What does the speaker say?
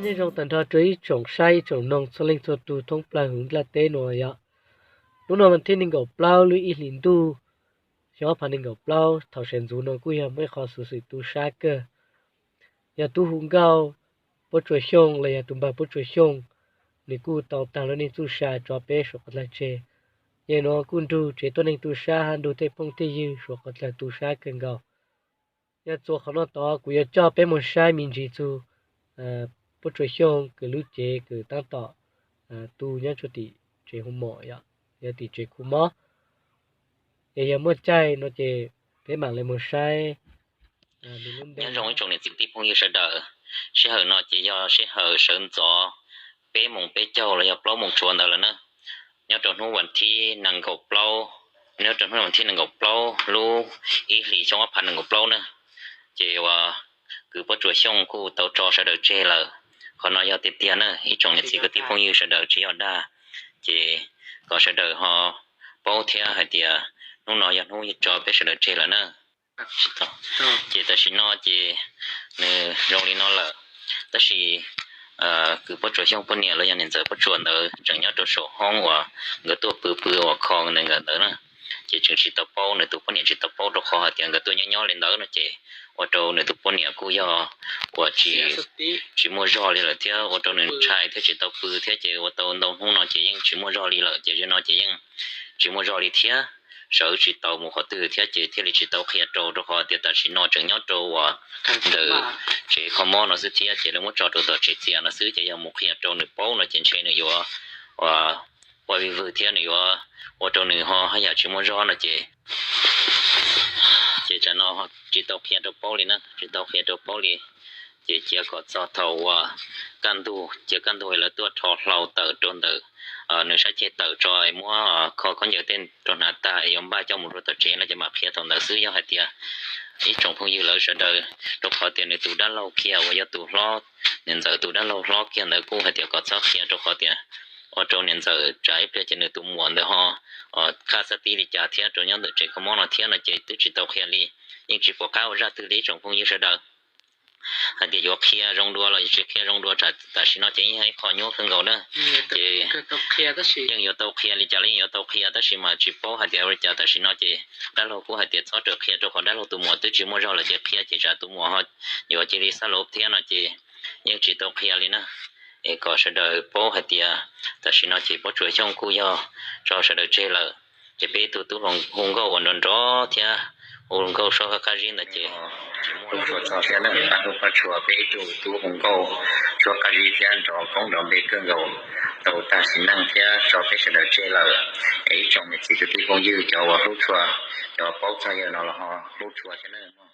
Nyob zoo tag nrho rau ib tsoom saib ib tsoom mloog txhua leej txhua tus thoob plaws huv nplaj teb no yom. Hnub no mas thib nees nkaum plaub lub ib hlis ntuj xyoo ob phav nees nkaum plaub, thaum sawv ntxuv no kuj yog muaj ib qho xuv xwm tu sab kawg. Yog tub hu nkauj Pob Tsuas Xyooj los yog tus npawg Pob Tsuas Xyooj, nws kuj tau tag lub neej txuj sa tso peb suav qhov dlawg tseg. Yog no kuj nrug tsev tuab neeg tu sab hab nrug tej phooj tej ywg suav qhov dlawg tu sab kawg nkaus. Yog txuas qhov no tod kuv yuav coj peb moog saib me ntsis txug Pob Tsuas Xyooj kws lub cev kws taab tom tu nyob rua tim tsev hu mom, yog tim tsev khu mob. Es yog muaj caij no ces peb maam le moog saib. Nyob zoo ib tsoom niam txiv kwv tij phooj ywg sawv daws, sij hawm no ces yog sij hawm sawv ntxov peb moos peb caug los yog plaub moos tsuav ntawd lawm na. Nyob rau hnub vas thib nees nkaum plaub, nyob rau hnub vas thib nees nkaum plaub lub ib hlis xyoo ob phav nees nkaum plaub na, ces uas kwv Pob Tsuas Xyooj kuj tau tso sawv daws tseg lawm. Qhov no yog tiag tiag na ib tsoom niam txiv kwv tij phooj ywg sawv daws, tsis yog dag, ces kom sawv daws ho paub thiab hais tias hnub no yog hnub tso peb sawv daws tseg lawm na. Ces tam sim no ces nws zoo li no lawm, tab sis kwv Pob Tsuas Xyooj poj niam los yog niam ntxawm Pob Tsuas ntawd tseem nyob rau saum hoob uas nkawd tuaj pw pw uas kho ntawm nkawd ntawd na. Ces tseem tsis tau paub, nws tus poj niam tsis tau paub rau qhov hais tias nkawd tuaj nyob nyob li ntawd no ces ua rau nws tus poj niam kuj yog uas tsis, tsis muaj zog li lawm thiab ua rau nws ntshai thiab tsis tau pw thiab ces ua tau ntau hnub no ces yeej tsis muaj zog li lawm ces zaum no ces yeej tsis muaj zog li thiab, sawv tsis tau mus qhov twg thiab ces thiaj li tsis tau qhia rau, rau qhov tias tam sim no tseem nyob rau uas ntawm tsev kho mob no xwb thiab ces lawv muab tso rau tom tsev txias no xwb ces yog mus qhia rau nws paub no ces ntshe nws yuav ua vij vwg thiab nws yuav ua rau nws ho haj yam tsis muaj zog no ces, ces tsam no tsis tau qhia rau paub li na, tsis tau qhia rau paub li. Ces cia kom txog thaum uas kaj ntug, cia kaj ntug lawv tuaj rho hlau tawm rau ntawm nws sab ceg tawm tso es muab kho khaub ncaws tej rau hnav tag es yuav npaj coj mus rau tom tsev no ces mam qhia thaum ntawd xwb. Yog hais tias ib tsoom phooj ywg lawv sawv daws, rau qhov tias nws tus dab laug kiag uas yog tus hlob, niam ntxawm tus dab laug hlob kiag ntawd kuj hais tias kom txhob qhia rau qhov tias ua rau niam ntxawm tsam ib pliag ces nws tus muam ntawd ho qhaj xab tib li cas thiab rau nyob ntawm tsev kho mob no thiab no ces twb tsis tau qhia li. Yeej tsis pom qab ua zaj twg li ib tsoom phooj ywg sawv daws, hais tias yuav qhia zoo dua los yuav tsis qhia zoo dua, tam sim no ces yeej yog ib qho nyuaj kawg nkaus na. Ces yeej yuav tau qhia li cas los yeej yuav tau qhia tab sis mas tsis paub hais tias ua li cas. Tam sim no ces dab laug kuj hais tias txhob raws qhia rau qhov dab laug tus muam twb tsis muaj zog lawm ces qhia ces tsam tus muam ho yuav cia li xab lav thiab no ces yeej tsis tau qhia li na. Es kom sawv daws paub hais tias tam sim no ces Pob Tsuas Xyooj kuj yog tso sawv daws tseg lawm. Ces peb ib tug tub hu nkauj uas nrov nrov thiab hu nkauj suab qab zib ntawd ces tsis muaj txhua txog thiab na. Pab hlub pab tshua peb ib tug tub hu nkauj suab qab zib thiab nrov koob nrov npe kawg nkaus tau tag sim neej thiab tso peb sawv daws tseg lawm. Es ib tsoom niam txiv kwv tij phooj ywg cov uas hlub tshua, cov paub txog yawg no los ho hlub tshua thiab na.